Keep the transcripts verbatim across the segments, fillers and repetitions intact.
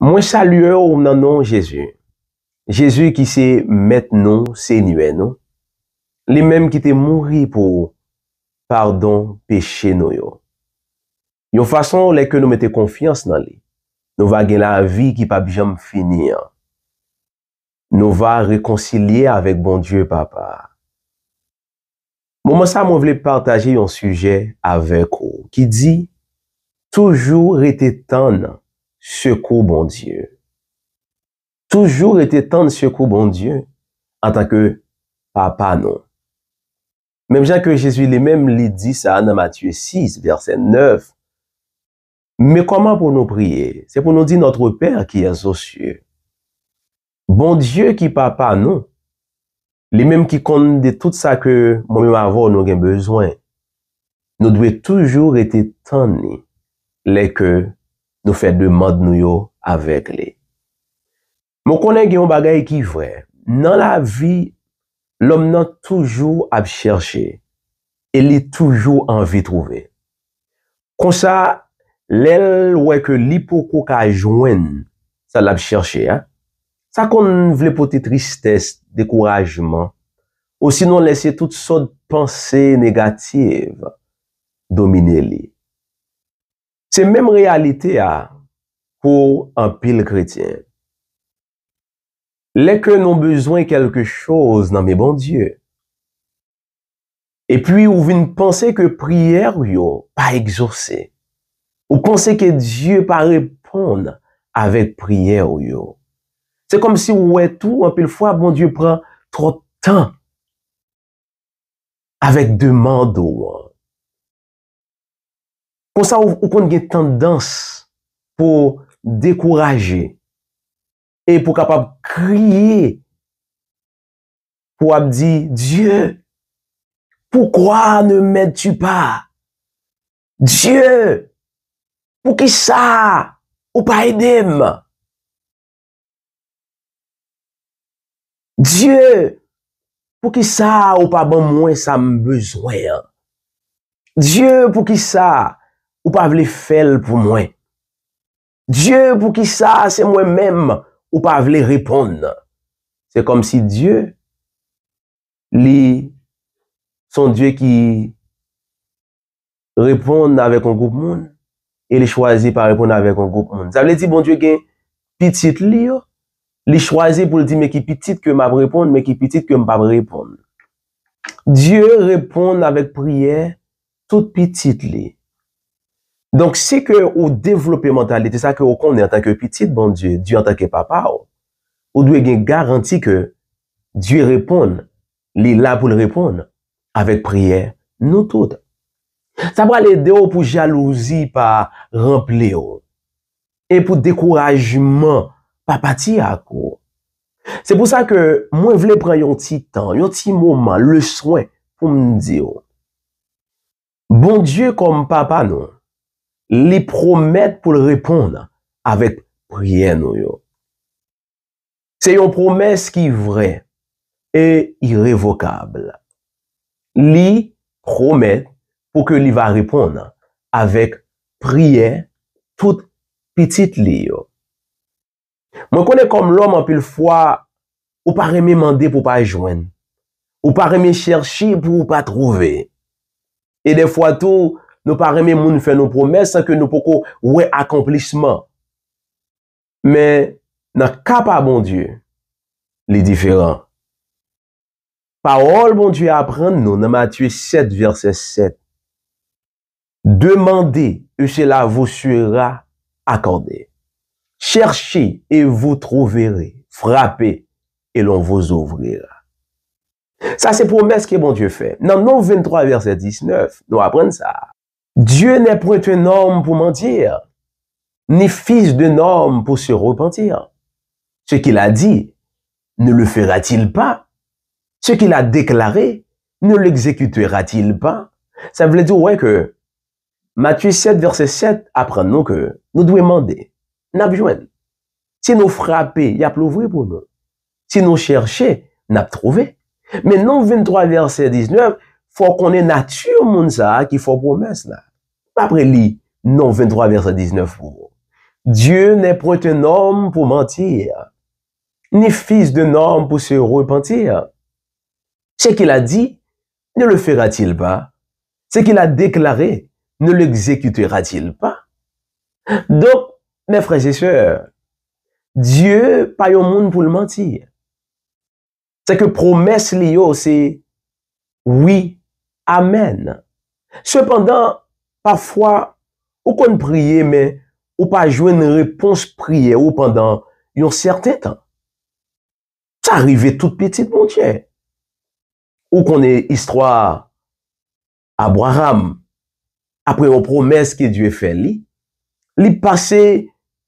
Mwen salye w nan non Jezi. Jezi ki se Mèt nou, Senyè nou, li menm ki te mouri pou padon peche nou yo. Yon fason, lè ke nou mete konfyans nan li, nou va gen lavi ki p ap janm fini an. Nou va rekonsilye avèk Bondye Papa a. Moman sa a, mwen vle pataje yon sijè avèk ou ki di, toujou rete tann sekou Bondye. Toujou rete tann sekou Bondye antanke Papa nou. Menm jan ke Jezi li menm li di sa nan Matye sis, vèsè nèf, men kòman pou nou priye? Se pou nou di, Notre Père qui es aux cieux. Bondye ki Papa nou, li menm ki konn de tout sa ke mwen menm avè w nou gen bezwen, nou dwe toujou rete tann li lè ke nou fè demann nou yo avèk li. Mwen konnen gen yon bagay ki vrè. Nan lavi, lòm nan toujou ap chèche e li toujou anvi twouve. Konsa, lè l wè ke li poko ka jwenn sa l ap chèche a, sa konn vle pote tristès, dekourajman, osinon lèse tout sòt panse negatif domine li. Se menm reyalite a pou anpil kretyen. Lè ke nou bezwen kèlke choz nan men Bondye, epi ou vin panse ke priyè w yo pa egzose, ou panse ke Dye pa reponn avèk priyè w yo, se kòmsi ou wè tou anpil fwa Bondye pran twòp tan avèk demann ou an. Konsa, ou, ou konn gen tandans pou w dekouraje e pou w kapab kriye, pou w ap di, Dieu, pourquoi ne m'aides-tu pas? Dieu, poukisa ou pa ede m? Dye, poukisa ou pa ban mwen sa m bezwen an? Dye, poukisa ou pa vle fè l pou mwen? Dye, poukisa se mwen menm ou pa vle reponn? Se kòmsi Dye, li se yon Dye ki reponn avèk yon gwoup moun, e li chwazi pa reponn avèk yon gwoup moun. Sa vle di Bondye gen pitit li yo, li chwazi pou l di, men ki pitit ke m ap reponn, men ki pitit ke m p ap reponn. Dye reponn avèk priyè tout pitit li. Donk, si ke ou devlope mantalite sa ke ou konnen antanke pitit Bondye, Dye antanke papa w, ou dwe gen garanti ke Dye reponn, li la pou l reponn avèk priyè nou tout. Sa pral ede w pou jalouzi pa ranpli w e pou dekourajman pa pati ak ou. Se pou sa ke mwen vle pran yon ti tan, yon ti moman, le swen pou m di w, Bondye kòm papa nou, li pwomèt pou l reponn avèk priyè nou yo. Se yon pwomès ki vrè e irevokab. Li pwomèt pou ke li va reponn avèk priyè tout pitit li yo. Mwen konnen kòm lòm anpil fwa, ou pa renmen mande pou w pa jwenn. Ou pa renmen chèche pou w pa twouve. E dèfwa tou, nou pa renmen moun fè nou pwomès san ke nou poko wè akonplisman. Men, nan ka pa Bondye, li diferan. Pawòl Bondye aprann nou nan Matye sèt, vèsè sèt, Demandez et cela vous sera accordé. Cherchez et vous trouverez. Frappez et l'on vous ouvrira. Sa se pwomès ke Bondye fè. Nan Non venntwa vèsè diznèf, nou aprann sa. Dieu n'est point un homme pour mentir, ni fils d'un homme pour se repentir. Ce qu'il a dit, ne le fera-t-il pas? Ce qu'il a déclaré, ne l'exécutera-t-il pas? Sa vle di, ou wè ke Matye sèt, vèsè sèt, aprann nou ke nou dwe mande, n ap jwenn. Si nou frape, y ap louvri pou nou. Si nou chèche, n ap twouve. Men Non venntwa vèsè diznèf, fò w konnen nati moun sa a ki fè w pwomès la. M ap reli Non venntwa vèsè diznèf pou ou. Dieu n'est point un homme pour mentir, ni fils d'un homme pour se repentir. Ce qu'il a dit, ne le fera-t-il pas? Ce qu'il a déclaré, ne l'exécutera-t-il pas? Donk, mes frères et sœurs, Dye pa yon moun pou l manti. Se ke pwomès li yo se wi, amèn. Sepandan, pafwa, ou konn priye, men ou pa jwenn repons priyè ou pandan yon sèten tan. Sa rive tout pitit Bondye. Ou konnen istwa Abraram, apre yon pwomès ke Dye fè li, li pase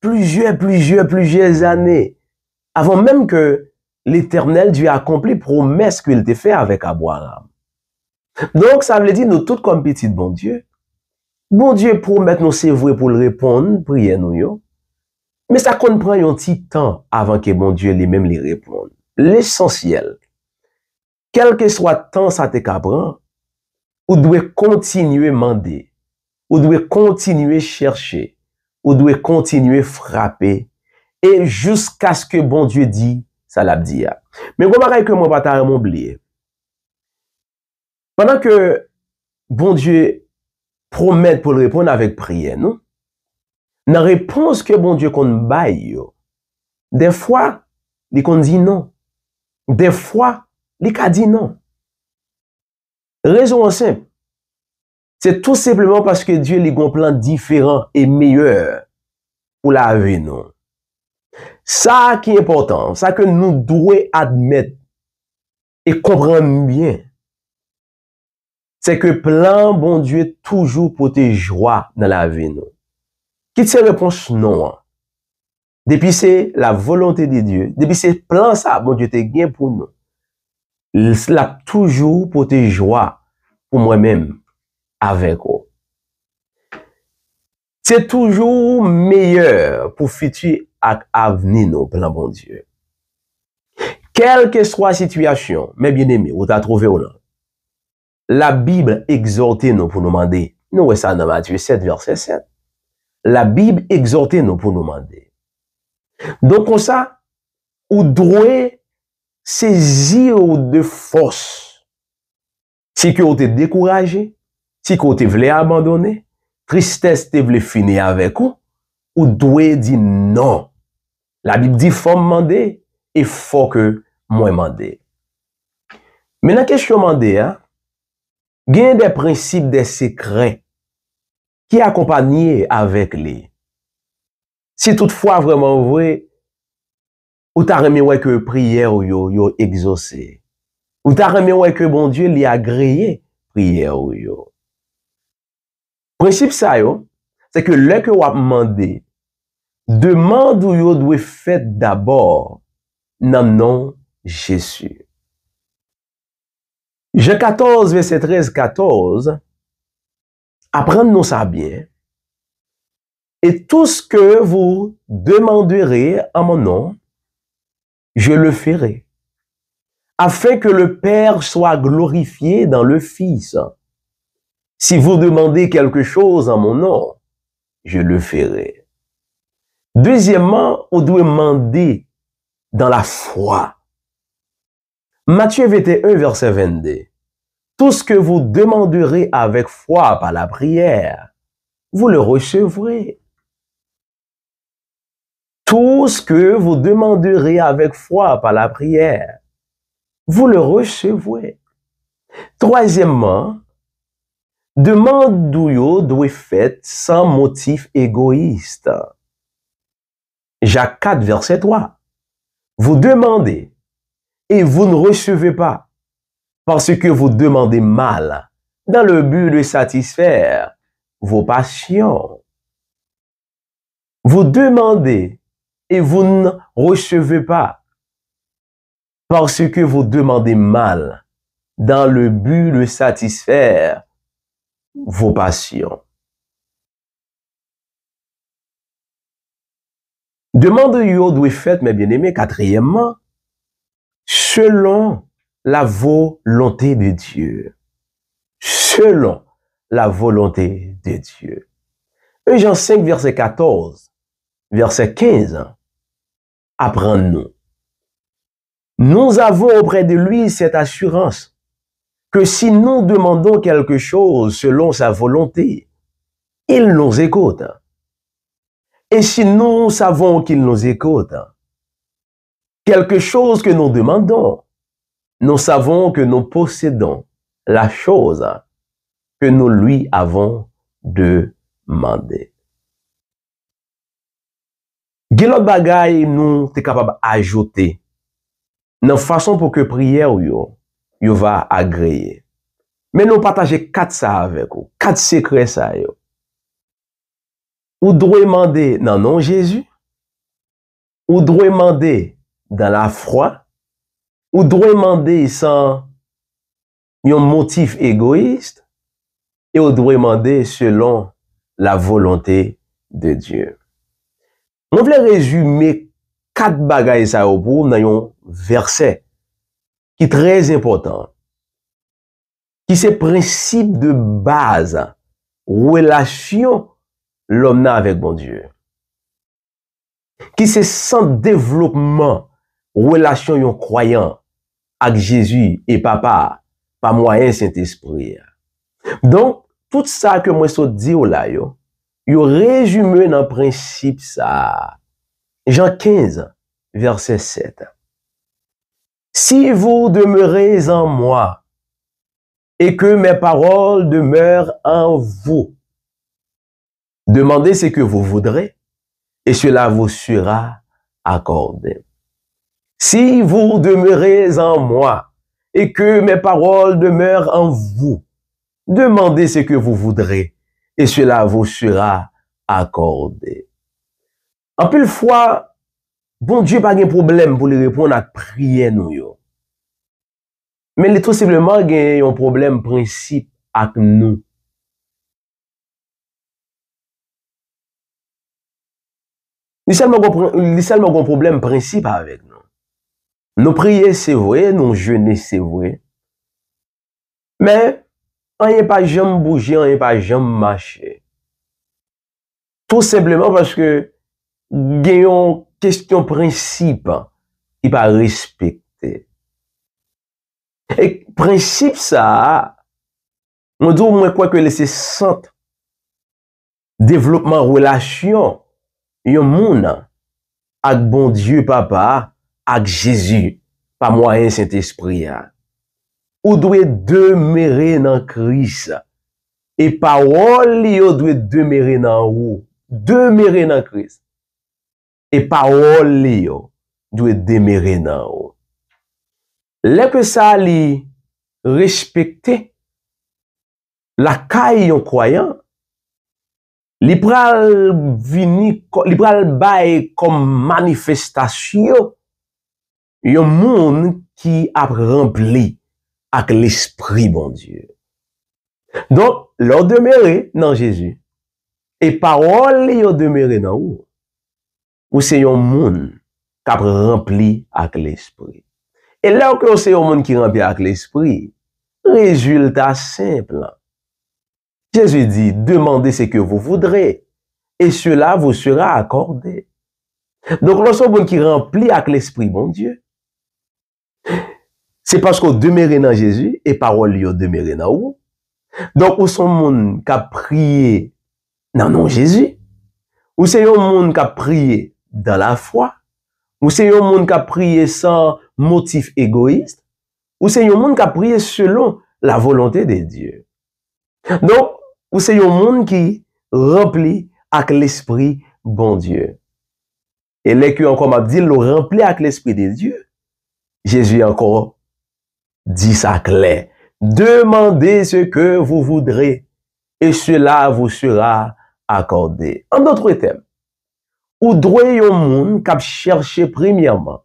plizyè, plizyè, plizyè zane avan menm ke Letènèl Dye akonpli pwomès ke l te fè avèk Abraram. Donk, sa vle di nou tout kòm pitit Bondye, Bondye pwomèt nou se vre pou l reponn priyè nou yo, men sa konn pran yon ti tan avan ke Bondye li menm li reponn. Lesansyèl, kèlkeswa tan sa te ka pran, ou dwe kontinye mande, ou dwe kontinye chèche, ou dwe kontinye frape, e jiskaske Bondye di sa l ap di a. Men yon bagay ke mwen pa ta renmen w bliye. Pandan ke Bondye pwomèt pou l reponn avèk priyè nou, nan repons ke Bondye konn bay yo, dèfwa, li konn di non. Dèfwa, li ka di non. Rezon an senp. Se tou senpleman paske Dye li gon plan diferan e meyè pou lavi nou. Sa ki enpòtan, sa ke nou dwe admèt e konprann byen, se ke plan Bondye toujou pote jwa nan lavi nou. Kit se repons non an. Depi se la volonté de Dieu, depi se plan sa Bondye te gen pou nou, l ap toujou pote jwa pou mwen menm avèk ou. Se toujou meyè pou fiti ak avni nou, plan Bondye. Kèlkeswa sitiyasyon, men byeneme, ou ta twouve w lan, Labib egzòte nou pou nou mande. Nou wè sa nan Matye sèt, vèsè sèt. Labib egzòte nou pou nou mande. Donk, konsa, ou dwe sezi w de fòs. Si ke w te dekouraje, si ke w te vle abandone, tristès te vle fini avèk ou, ou dwe di non. Labib di, fò m mande, e fò ke mwen mande. Men nan kesyon mande a, gen de prensip, de sekrè ki akonpanye avèk li. Si toutfwa vrèman vre, ou ta renmen wè ke priyè w yo, yo egzose. Ou ta renmen wè ke Bondye li agreye priyè w yo. Prensip sa yo, se ke lè ke w ap mande, demann ou yo dwe fèt dabò nan non Jezi. Jan katòz, vèsè trèz, katòz, aprann nou sa byen. Et tout ce que vous demanderez en mon nom, je le ferai, afin que le Père soit glorifié dans le Fils. Si vous demandez quelque chose en mon nom, je le ferai. Dezyèmman, ou dwe mande dans la foi. Matthieu vingt et un, verset vingt-deux. Tout ce que vous demanderez avec foi par la prière, vous le recevrez. Tout ce que vous demanderez avec foi par la prière, vous le recevrez. Troisièmement, demann ou yo dwe fèt san motif egoyis. Jacques quatre, verset trois. Vous demandez et vous ne recevez pas, parce que vous demandez mal, dans le but de satisfaire vos passions. Vous demandez et vous ne recevez pas, parce que vous demandez mal, dans le but de satisfaire vos passions. Demann yo dwe fèt, mes bien-aimés, katriyèmman, selon la volonté de Dieu. Selon la volonté de Dieu. Un Jean cinq, verset quatorze. vèsè kenz, aprann nou: Nous avons auprès de lui cette assurance, que si nous demandons quelque chose selon sa volonté, il nous écoute. Et si nous savons qu'il nous écoute, quelque chose que nous demandons, nous savons que nous possédons la chose que nous lui avons demandée. Gen lòt bagay nou te kapab ajoute nan fason pou ke priyè w yo, yo va agreye. Men nou pataje kat sa avèk ou, kat sekrè sa yo. Ou dwe mande nan non Jezi. Ou dwe mande dans la foi. Ou dwe mande san yon motif egoyis. E ou dwe mande selon la volonté de Dieu. Mwen vle rezime kat bagay sa yo pou ou nan yon vèsè ki trè enpòtan, ki se prensip de baz relasyon lòm nan avèk Bondye, ki se sant devlopman relasyon yon kwayan ak Jezi e Papa a pa mwayen Sentespri a. Donk, tout sa ke mwen sot di w la yo, yo rezime nan prensip sa a. Jan kenz, vèsè sèt. Si vous demeurez en moi et que mes paroles demeurent en vous, demandez ce que vous voudrez et cela vous sera accordé. Si vous demeurez en moi et que mes paroles demeurent en vous, demandez ce que vous voudrez et cela vous sera accordé. Anpil fwa, Bondye pa gen pwoblèm pou li reponn ak priyè nou yo. Men li tou senpleman gen yon pwoblèm prensip ak nou. Li sèlman gon pr-, li sèlman gon pwoblèm prensip avèk nou. Nou priye, se vre, nou jene, se vre. Men, anyen pa janm bouje, anyen pa janm mache. Tou senpleman paske gen yon kesyon prensip ki pa respekte. E prensip sa a, mwen di w, mwen kwè ke li se sant devlopman relasyon yon moun ak Bondye Papa a, ak Jezi, pa mwayen Sentespri a. Ou dwe demere nan Kris. E pawòl li yo dwe demere nan ou. Demere nan Kris. E pawòl li yo dwe demere nan ou. Lè ke sa li respekte lakay yon kwayan, li pral vini kò-, li pral bay kòm manifestasyon yon moun ki ap ranpli ak Lespri Bondye. Donk, lè w demere nan Jezi, e pawòl li yo demere nan ou, ou se yon moun k ap ranpli ak Lespri. E lè ke w se yon moun ki ranpli ak Lespri, rezilta senp lan. Jezi di, demandez ce que vous voudrez, et cela vous sera accordé. Donk, lè w se yon moun ki ranpli ak Lespri Bondye, se paske w demere nan Jezi e pawòl li yo demere nan ou. Donk, ou se yon moun k ap priye nan non Jezi. Ou se yon moun k ap priye dans la foi. Ou se yon moun k ap priye san motif egoyis. Ou se yon moun k ap priye selon la volonté de Dieu. Donk, ou se yon moun ki ranpli ak Lespri Bondye. E lè ke ankò m ap di l, ou ranpli ak Lespri de Dye, Jezi ankò di sa klè. Demandez ce que vous voudrez, et cela vous sera accordé. En d'autres termes, ou dwe yon moun k ap chèche premyèman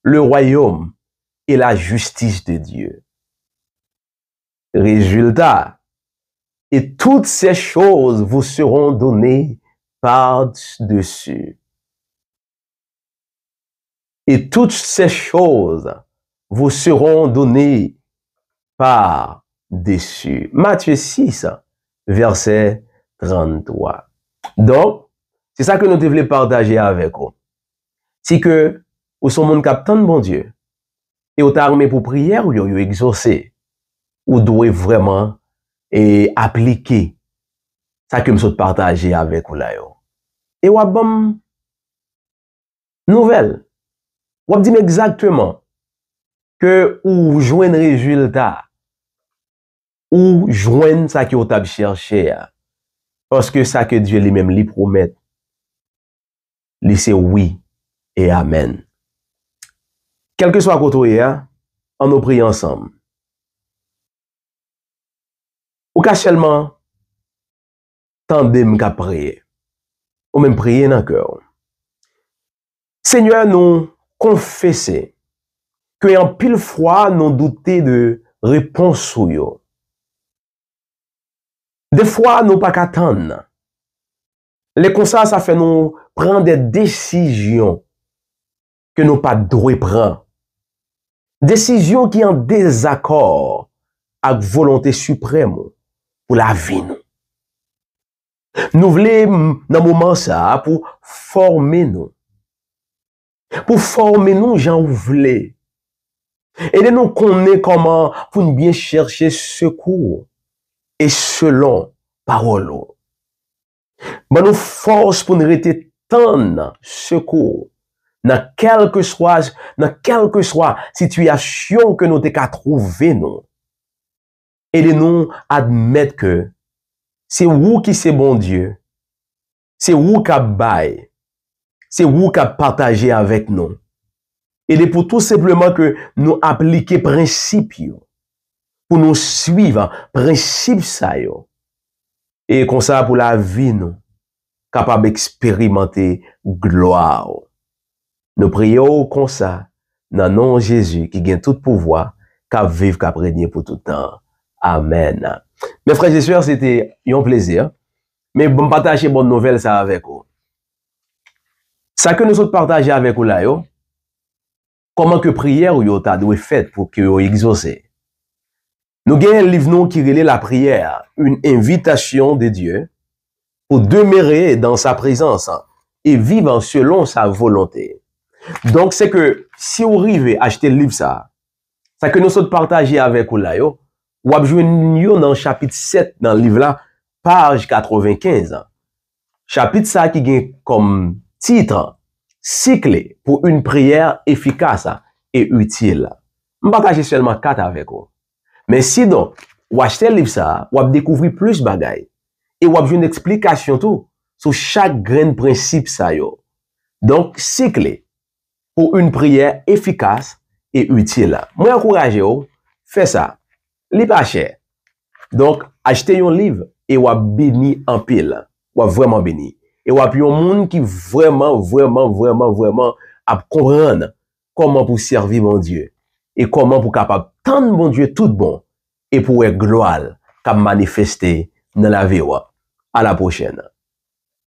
le royaume et la justice de Dieu. Résultat, et toutes ces choses vous seront données par-dessus. Et toutes ces choses vous seront données par-dessus. Matthieu six, verset trente-trois. Donk, Se sa ke nou te vle pataje avèk ou. Si ke ou se yon moun k ap tann Bondye, e ou ta renmen pou priyè w yo, yo egzose, ou dwe vrèman, e, aplike sa ke m sot pataje avèk ou la yo. E w ap ban m nouvèl. W ap di m egzakteman ke ou jwenn rezilta, ou jwenn sa ke w t ap chèche a. Paske sa ke Dye li menm li pwomèt, li se wi e amèn. Kèlkeswa kote w ye a, ann nou priye ansanm. Ou ka sèlman tande m k ap priye. Ou menm priye nan kè w. Senyè, nou konfese ke anpil fwa nou doute de repons ou yo. Defwa nou pa ka tann. Lè konsa, sa fè nou pran de desizyon ke nou pa t dwe pran. Desizyon ki an dezakò ak volonte siprèm ou pou lavi nou. Nou vle, m, nan moman sa a, pou fòme nou. Pou fòme nou jan ou vle. Ede nou konnen kòman pou n byen chèche sekou w e selon pawòl ou. Ban nou fòs pou n rete tann sekou w nan kèlkeswa, nan kèlkeswa sitiyasyon ke nou te ka twouve nou. Ede nou admèt ke se ou ki se Bondye, se ou k ap bay, se ou k ap pataje avèk nou. Ede pou tou senpleman ke nou aplike prensip yo, pou nou swiv prensip sa yo. E konsa pou lavi nou kapab eksperimante glwa w. Nou priye w konsa nan non Jezi ki gen tout pouvwa, k ap viv, k ap renye pou tout tan. Amèn. Men frè e sè, se te yon plezi. Men bon, m pataje bon nouvèl sa avèk ou. Sa ke nou sot pataje avèk ou la yo, kòman ke priyè w yo ta dwe fèt pou ke yo egzose. Nou gen liv nou ki rele La prière, une invitation de Dieu pour demeurer dans sa présence et vivre selon sa volonté. Donk, se ke si w rive achte liv sa, sa ke nou sot pataje avèk ou la yo, w ap jwenn yo nan chapit sèt nan liv la, paj katrevenkenz. Chapit sa ki gen kòm tit, Six clés pour une prière efficace et utile. M pataje sèlman kat avèk ou. Men sidonk, w achte liv sa a, w ap dekouvri plis bagay. E w ap jwenn eksplikasyon tou sou chak grenn prensip sa yo. Donk, Six clés pour une prière efficace et utile. Mwen ankouraje w, fè sa. Li pa chè. Donk, achte yon liv e w ap beni anpil. W ap vrèman beni. E w ap yon moun ki vrèman, vrèman, vrèman, vrèman ap konprann kòman pou sèvi Bondye e kòman pou kapab tann Bondye tout bon e pou wè glwa l k ap manifeste nan lavi w. A la pwochèn.